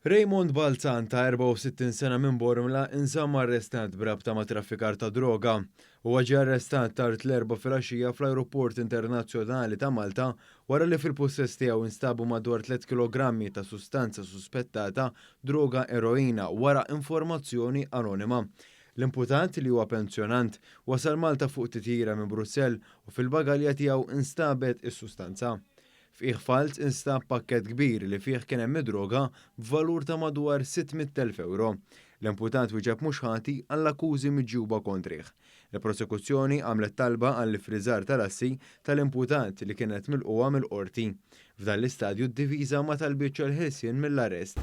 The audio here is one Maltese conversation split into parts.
Raymond Balzan ta' 64 sena minn Bormla inżamm arrestat b'rabta ma' traffikar ta' droga. Huwa ġie arrestat tard l-Erbgħa filgħaxija fl-Ajruport Internazzjonali ta' Malta wara li fil-pussess tiegħu instabu madwar tliet kilogrammi ta' sustanza suspettata droga eroina wara informazzjoni anonima. L-imputat, li huwa pensjonant, wasal Malta fuq titjira minn Brussell u fil-bagalja tiegħu instabet is-sustanza. F'qiegħ falz instab pakkett kbir li fih kien hemm id-droga b'valur ta' madwar 600,000 ewro. L-imputat wieġeb mhux ħati għall-akkużi miġjuba kontrih. Il-prosekuzzjoni għamlet talba għall-iffriżar tal-assi tal-imputat li kienet milqugħa mill-Qorti. F'dan l-istadju d-difiża ma talbitx għall-ħelsien mill-arrest.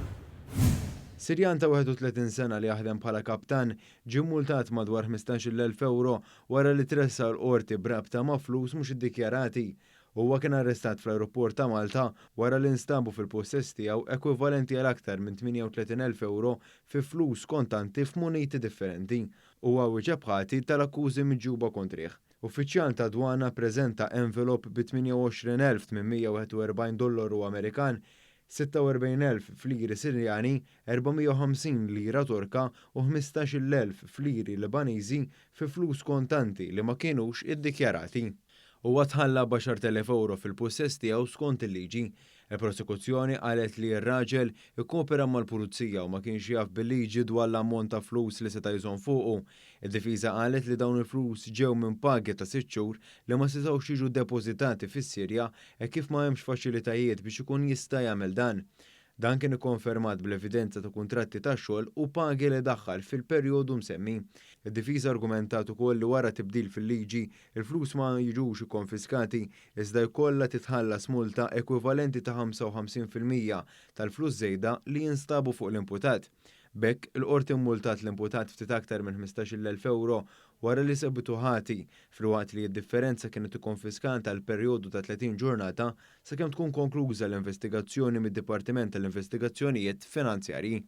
Sirjan ta' 31 sena li jaħdem bħala kaptan ġie mmultat madwar 15,000 ewro wara li tressaq l-Qorti b'rabta ma' flus mhux iddikjarati. Huwa kien arrestat fl-ajruport ta' Malta wara li nstabu fil-pussess tiegħu ekwivalenti għal aktar minn 38,000 ewro fi flus kontanti f'muniti differenti. Huwa wieġeb ħati tal-akkużi miġjuba kontrih. Uffiċjal tad-dwana ppreżenta envelop bi 28,841 dollaru Amerikan, 46,000 f'liri Sirjani, 450 lira Torka u 15,000 f'liri Libaniżi fi flus kontanti li ma kinux iddikjarati. Huwa tħalla b'10,000 ewro fil-pussess tiegħu skont il-liġi. Il-prosekuzzjoni qalet li r-raġel ikkopera mal-pulizija u ma kienx jaf bil-liġi dwar l-ammont ta' flus li seta' jżomm fuqu. Id-difiża qalet li dawn il-flus ġew minn pagi ta' sitt xhur li ma setgħux jiġu depożitati fis-Sirja hekk kif ma hemmx faċilitajiet biex ikun jista' jagħmel dan. Dan kien ikkonfermat bl-evidenza ta' kuntratti ta' xogħol u pagi li daħħal fil-perjodu msemmi. Id-difiża argumentat ukoll li wara tibdil fil-liġi, il-flus ma jiġux ikkonfiskati iżda jkollha titħallas multa ekwivalenti ta' 55% tal-flus żejda li jinstabu fuq l-imputat. B'hekk, il-Qorti mmultat l-imputat ftit aktar minn 15,000 ewro wara li sabitu ħati, filwaqt li d-differenza kienet ikkonfiskata għal perjodu ta' 30 ġurnata sakemm tkun konkluża l-investigazzjoni mid-Dipartiment tal-Investigazzjonijiet Finanzjarji.